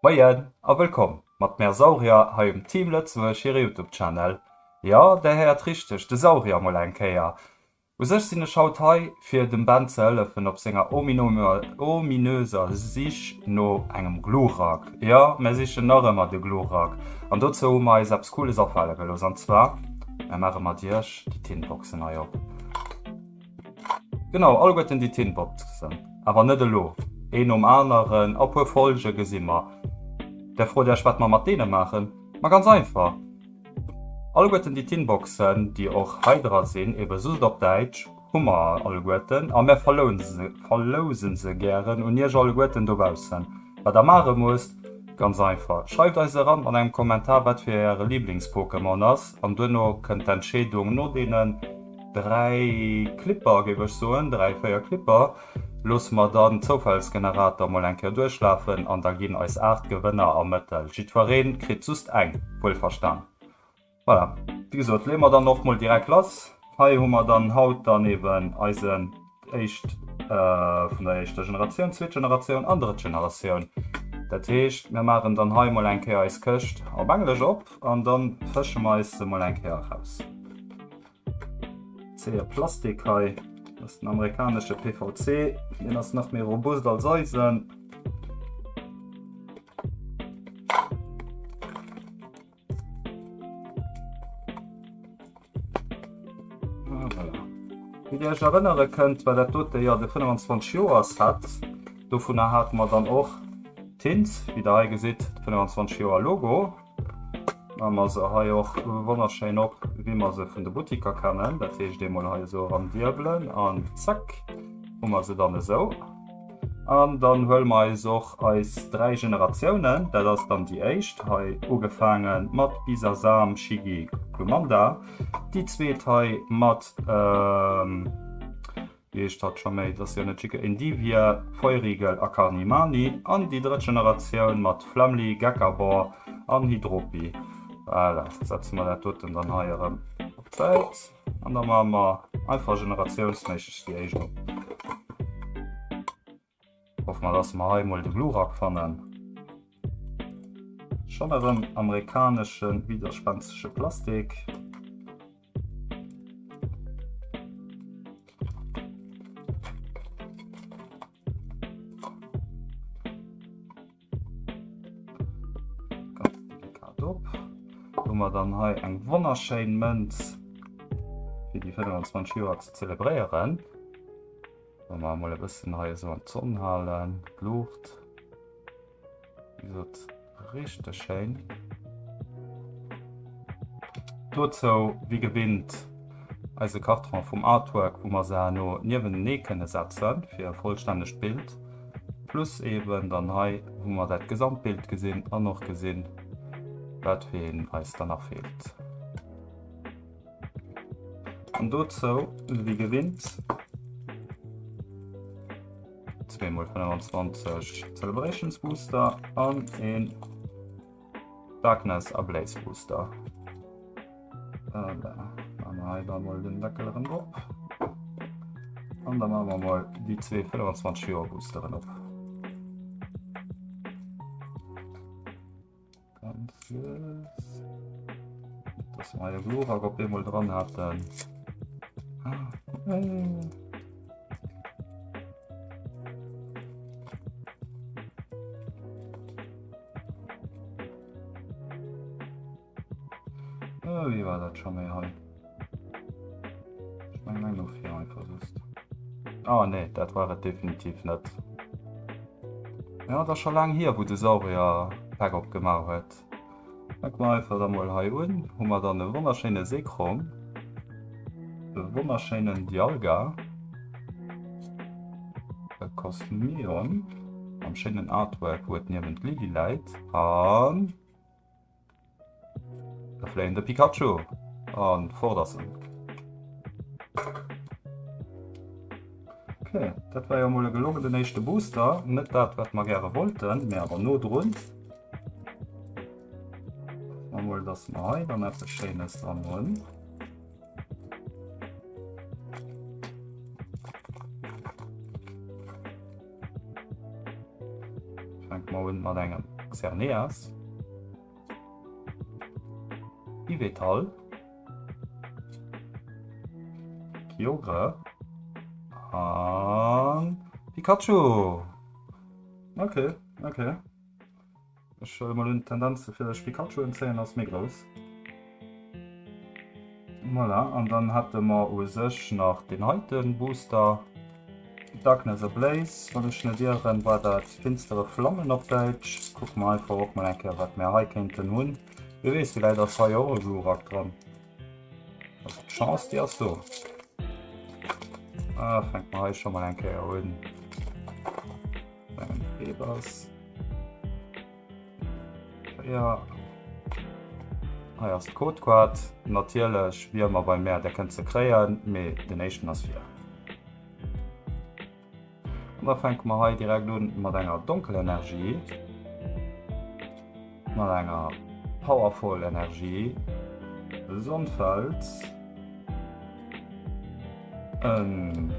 Moien a wëllkomm mat mär Saurier hei um Team Lëtzebuerg hire Youtube Channel. Jo, där héiert richteg, de Saurier mol eng Kéier. U sech sinn ech haut hei fir dem Ben ze hëllefen op senger ominöser Sich no engem Glurak. Jo, mär sichen nach ëmmer de Glurak an dozou hu mer eis eppes Cooles afale gelooss an zwar, mär maache mat iech déi Tinboxen hei op. Genau, alleguerten déi Tinboxen, awer net elo, een nom aneren, a puer Folge gesi mer. Där frot iech wat mer mat deene maachen? Ma ganz einfach! Alleguerten déi Tinboxen, déi och hei dra sinn, ebe just op Däitsch, hu mer alleguerten a mir verlousen se gären un Iech alleguerten dobaussen. Wat Der maache musst, ganz einfach, Schreift eis eran mat engem Kommentar, wat fir Äre Liblingspokémon ass an duerno kënnt d'Entscheedung no deenen 3 Clipper, géif ech soen, 3, 4 Clipper, loosse mer dann Zoufallsgenerator mol eng Kéier duerchlafen an da ginn eis 8 Gewënner ermëttelt. Jiddwereen kritt just eng, wuelverstan. Voilà, wéi gesot, leeë mer dann och mol direkt lass. Hei hu mer dann haut dann eben eisen éischt vun der éischter Generatioun, zweet Generatioun an drëtt Generatioun. Dat heescht, mir maachen dann hei mol eng Kéier eis Këscht op Englesch op an dann fësche mer eis se mol eng Kéier eraus. Zéie Plastik hei, dat ass den amerikanesche PVC, deen ass nach méi robust als eisen. Ah, voilà. Wéi Dir Iech erënnere kënnt, war dat dote jo de 25 Joer Set. Dovunner hate mer dann och d'Tint, wéi Der hei gesitt, de 25 Joer Logo. Maache mer se hei och wonnerschéin op, wéi mer se vun de Buttiker kennen. Dat heescht eemol hei esou eran diebelen an zack hu mer se dann esou. An dann huele mer eis och eis 3 Generatiounen. Dat ass dann déi éischt hei, ugefaange mat Bisasam, Shiggy, Glumanda. Déi zweet hei mat. Wéi heescht hatt scho méi? Et ass jo net Chicken Endivie, Feurigel a Carnimani. An déi drëtt Generatioun mat Flamly, Geckarbor an Hydropi. Voilà, setze mer dat doten dann hei erëm op d'Säit. An da maache mer einfach generatiounsméisseg déi éischt op. Hoffe mer, dass mer hei mol de Glurak fannen. Schonn erëm amerikanesche widderspensege Plastik. Ganz delikat op. Hu mer dann hei eng wonnerschéin Mënz fir déi 25 Joer ze zelebréieren. Wa mer emol e bëssen hei esou an d'Sonn halen, d'Luucht. Wéi gesot, richteg schéin. Dozou, wéi gewinnt, eise Karton vum Artwork, wou mer se herno niewentenee kënne setzen, fir e vollstännegt Bild. Plus eben dann hei, wou mer dat Gesamtbild gesinn an och gesinn, wat fir een eis dann nach feelt. An dozou, wéi gewinnt, zweemol 25 Celebrations Booster an een Darkness Ablaze Booster. Voilà. Machen wir hei da mal den Deckel erëm drop. An da machen wir mal déi zwee 25 Joer Boosteren op. Ganz lues. Dass mer hei e Glurak op eemol dran haten. Ah, äh. Äh, wéi war dat scho méi hei? Ech mengen eng no vir einfach just. Ah nee, dat war et definitiv net. Ja, dat ass scho laang hier, wou de Saurier Pack opgemaach huet. Fänke mer einfach da mol hei un. Hu mer dann e wonnerschéine Seekrom, e wonnerschéinen Dialga, e Cosmion am schéinen Artwork, wou et niewent Lilly läit, an e fléiende Pikachu. An fort ass en. Okay, dat war jo mol e gelongenen éischte Booster. Net dat, wat mer gäre wollten, mee awer no drun. Mol dass mer hei dann eppes Schéines dran hunn. Fänke mer un mat engem Xerneas. Yvetal. Kyogre. An Pikachu! Okay, okay. Ech huele mol un, d'Tendenz fir sech Pikachuen zéien ass méi grouss. Voilà, an dann hätte mer u sech nach deen heite Booster. Darkness Ablaze, wann ech net ieren, war dat finstere Flammen op Däitsch. Kucke mer einfach och mol eng Kéier, wat mir hei kéinten hunn. Wie weess, villäicht ass hei och e Glurak dran. Also d'Chance, déi ass do. Ah, fänke mer hei scho mol eng Kéier un. Ebers. Ja. Hei ass d'Codecard. Natierlech, wéi ëmmer bei mär, där kënnt se kréien, mee den éischten ass vir. An da fänke mer hei direkt un mat enger Donkelenergie, mat enger Powerful Energie, Sonnfeld, En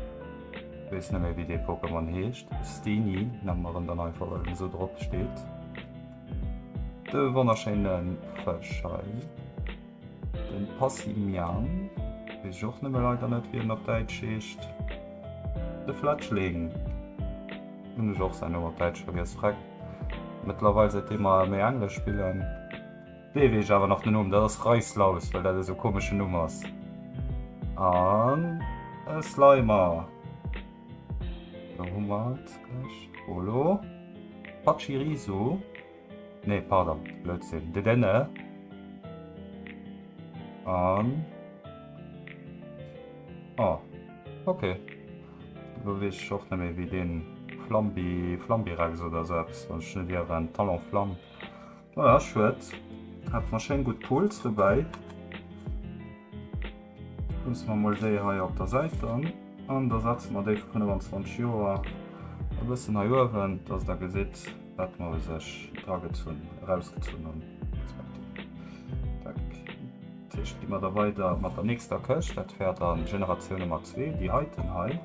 weess net méi wéi dee Pokémon heescht. Steenee nenne mer en dann einfach well en esou drop steet. De wonnerschéine Fësch hei. Den Passimian. Weess ech och nëmme leider net wéi en op Däitsch heescht. De Fletchling. Hunn ech och säin Numm op Däitsch vergiess. Freck. Mëttlerweil säitdeem mer méi Englesch spillen. Dee weess ech awer nach den Numm, dat ass Reislaus, well dat esou komeschen Numm ass. An e Slimer. Do hu mer et gleich. Holo. Pachirisu. Nee, pardon, Blödsinn. Dedenne. An. Oh, okay. Lo weess ech och net méi wéi deen Flambi, Flambirex oder sou eppes, wann ech net ieren, Talonflamme. Voilà, schued. Hat mer schéin gutt Pools dobäi. Loosse mer mol déi hei op der Säit dann. An da setze mer déi vu 25 Joer e bëssen hei uewen, dass der gesitt, wat mer u sech dragezunn, erausgezunn hunn. Dat heescht, gi mer da weider mat der nächster Këscht. Dat wär dann Generatioun Nummer 2, déi heiten hei.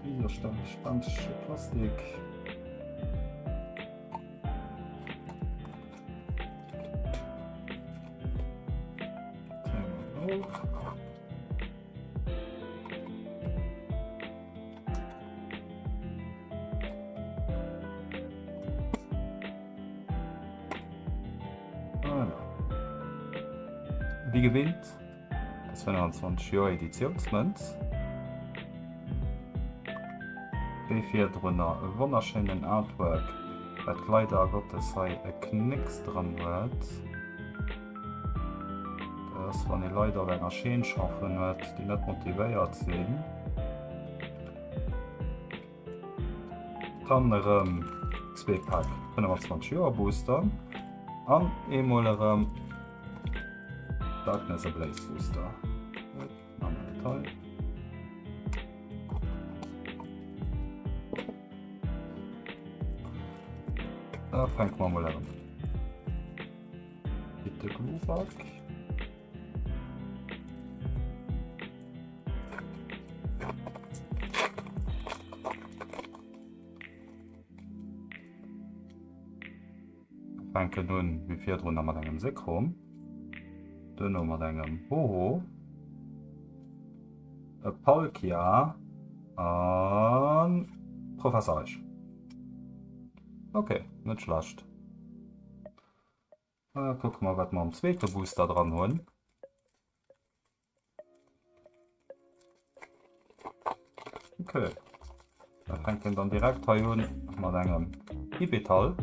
Widerstandsche Plastik. Wie gewinnt? Ass 25 Joer Editiounsmënz. Wéi virdrunner e wonnerschéinen Artwork, wat leider Gottes hei e Knécks dran huet. Dat ass wann ee Leit op enger Chaîne schaffen huet, déi net motivéiert sinn. Dann erëm zwee Pak 25 Joer Booster an eemol erëm Darkness Ablaze Booster. Da fänke mer mol un. Bitte Glurak. Fänken un wéi virdrun mat engem Zekrom, duerno mat engem Ho-Oh, e Palkia an Professor Eich. Ok, net schlecht. Äh, kucke mer wat mer am zweete Booster dran hunn. Okay. Da fänkt en dann direkt hei un mat engem Ibital.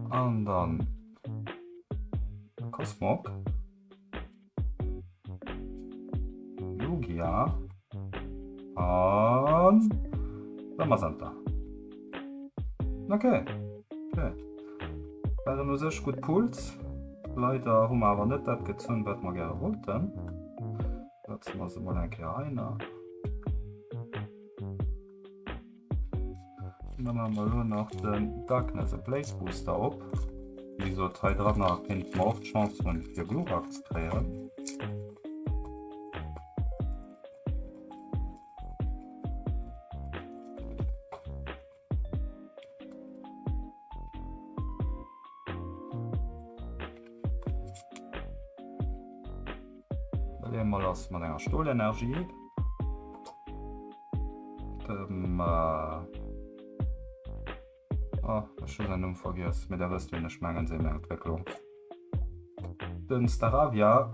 An dann Cosmog. Lugia an Zamazenta. Okay. Okay. Waren u sech gutt Pools. Leider hu mer awer net dat gezunn, wat mer gäre wollten. Setze mer se mol eng Kéier heiner. Dann maache mer elo nach den Darkness Ablaze Booster op. Wéi gesot, hei dranner kéinte mer och d'Chance hunn, fir Glurak ze kréien. Da leeë mer lass mat enger Stolenergie. Dem äh, oh, ech hu säin Numm vergiess, mee der wësst wien ech mengen, seng Entwécklung. Den Staravia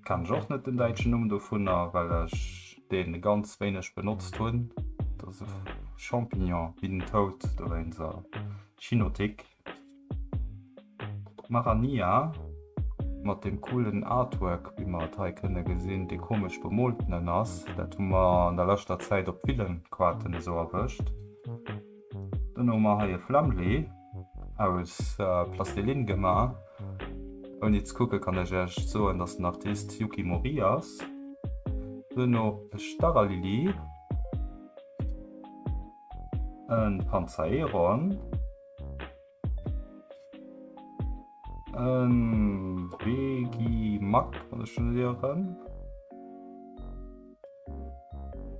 kann ech och net den däitschen Numm dovunner, well ech dee ganz wéineg benotzt hunn. Dat ass e Champignon wéi den Toad dowéinst. Chinotik. Marania mat dem coolen Artwork, wéi mer et hei kënne gesinn, dee komesch bemooltenen ass. Dat hu mer an der leschter Zäit op ville Kaarten esou erwëscht. Dann hu mer hei e Flammli aus Plastilin gemaach. Ouni ze kucke kann ech iech soen, dass den Artist Yuki Mori ass. Duerno e Staralili, e Panzaeron. En Vegi Mac, wann ech net ieren.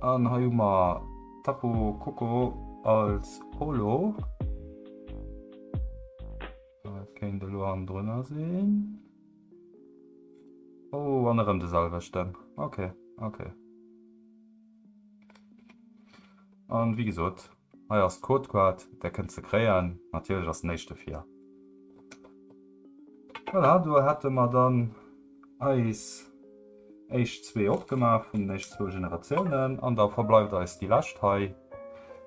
An hei hu mer Tapu Koko als Holo. Dat kéint elo hannendrunner sinn. Oh, an erëm de selwechten. Okay, okay. An wéi gesot, hei ass d'Codekaart, där kënnt se kréien. Natierlech ass den éischte vir. Voilà, do hätte mer dann eis éischt zwee opgemaach vun den éischt zwou Generatiounen. An da verbleift eis déi lescht hei.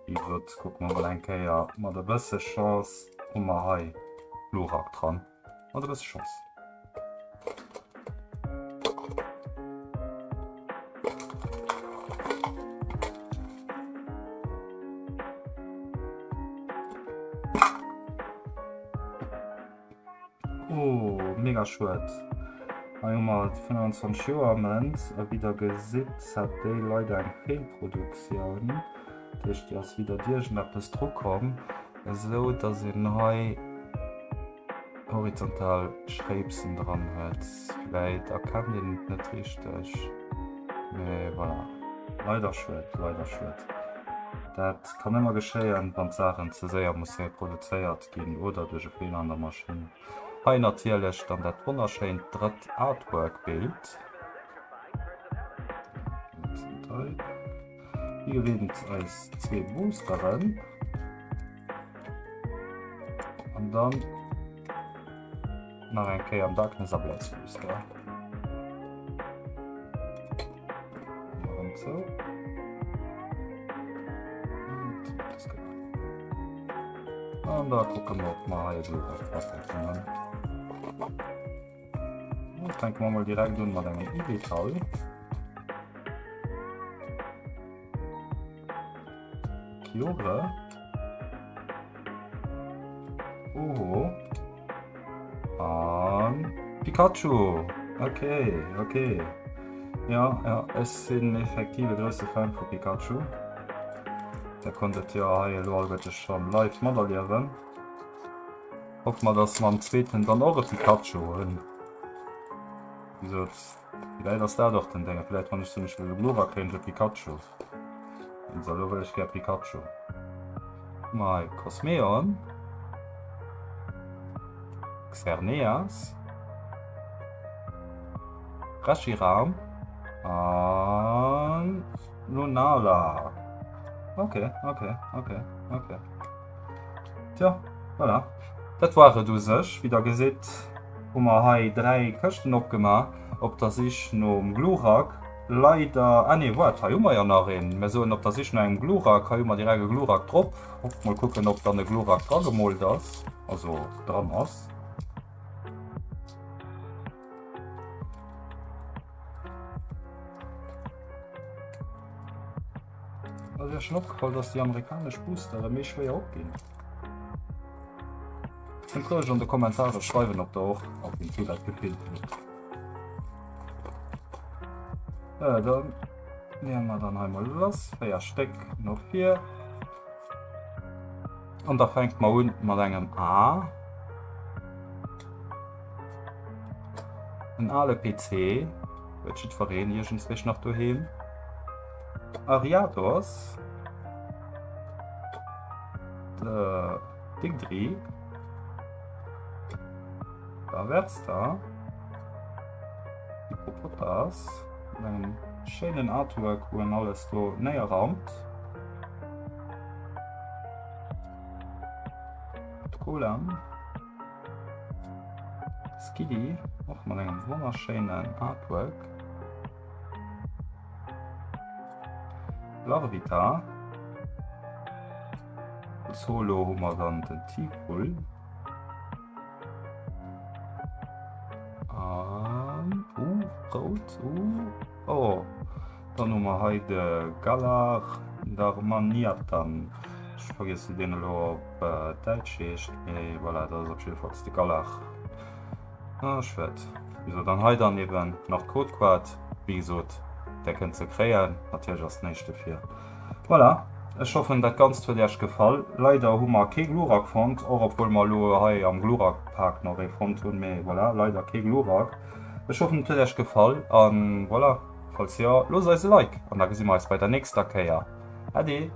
Wéi gesot, kucke mer mol eng Kéier. Mat e bësse Chance hu mer hei Glurak dran. Mat e bësse Chance. Oh, mega schued. Hei hu mer 25 Joer Mënz a wéi der gesitt hat déi leider eng Feelproduktioun. Dat heescht déi ass widder iergendeppes dru komm, esou datt een hei horizontal Schréipsen dran huet. Vläit erkennt een et net richteg, mee voilà. Leider schued, leider schued. Dat kann ëmmer geschéien, wann d'Saachen ze séier musse produzéiert ginn oder duerch e Feeler an der Maschinn. Hei natierlech dann dat wonnerschéint drëtt Artwork-Bild. Wéi gewinnt eis zwee Boosteren. An dann nach eng Kéier am Darkness Ablaze Booster. Erëm zou. An da kucke mer, ob mer hei e Bluetooth packen kënnen. Fänke mer mol direkt un mat engem Ibital. Kyogre. Oho. An Pikachu. Okay, okay. Ja, ja, ech sinn effektiv e grousse Fan vu Pikachu. Der konnt et jo hei elo alleguerte schonn live materliewen. Hoffe mer, dass mer am zweeten dann och e Pikachu hunn. Wéi gesot, villäicht ass dat och den Dénge. Villäicht wann ech zum Beispill e Glurak kréien, ech e Pikachu. Also elo wëll ech gär Pikachu. Mei Cosmeon. Xerneas. Reshiram. An Lunala. Okay, okay, okay, okay. Tja, voilà. Dat war et u sech. Wéi der gesitt, hu mer hei 3 Këschten opgemaach op der Sich nom Glurak. Leider, ah nee, waart, hei hu mer jo nach een. Mir soen op der Sich no engem Glurak, hei hu mer direkt e Glurak drop. Hopp, mol kucken, ob dann e Glurak dragemoolt ass, also dran ass. Ass Iech schon opgefall, dass déi amerikanesch Boostere méi schwéier opginn? Kënnt roueg an de Kommentare schreiwen, ob der och ab und zu dat Gefill hutt. Äh, dann nehmen wir dann hei mal lass. 4 Stéck no vir. An da fänkt mer un mat engem A. En ale PC huet jiddwereen iergendswéi nach doheem. Ariados. De Digdri. Aversta. Hippopotas. Mat engem schéinen Artwork, wou en alles do néierraumt. D'Cola. Skiddy, och mat engem wonnerschéinen Artwork. Larvita. Solo hu mer dann den Tiefbull. An uh, rout, uh, oh. Dann hu mer hei de Galar Darmaniatan. Ech vergiess wéi deen elo op Däitsch heescht, mee voilà, dat ass op jiddefalls de Galar. Ah, schued. Wéi gesot, an hei dann eben nach d'Code-Quad. Wéi gesot, där kënnt se kréien. Natierlech ass näischt dofir. Voilà, ech hoffen dat Ganzt huet Äech gefall. Leider hu mer kee Glurak fonnt, och obwuel mer elo hei am Glurak-Pak nach ee fonnt hunn, mee voilà, leider kee Glurak. Ech hoffen et huet Äech gefall an voilà, falls jo, loosst eis e Like an da gesi mer eis bei der nächster Kéier. Äddi!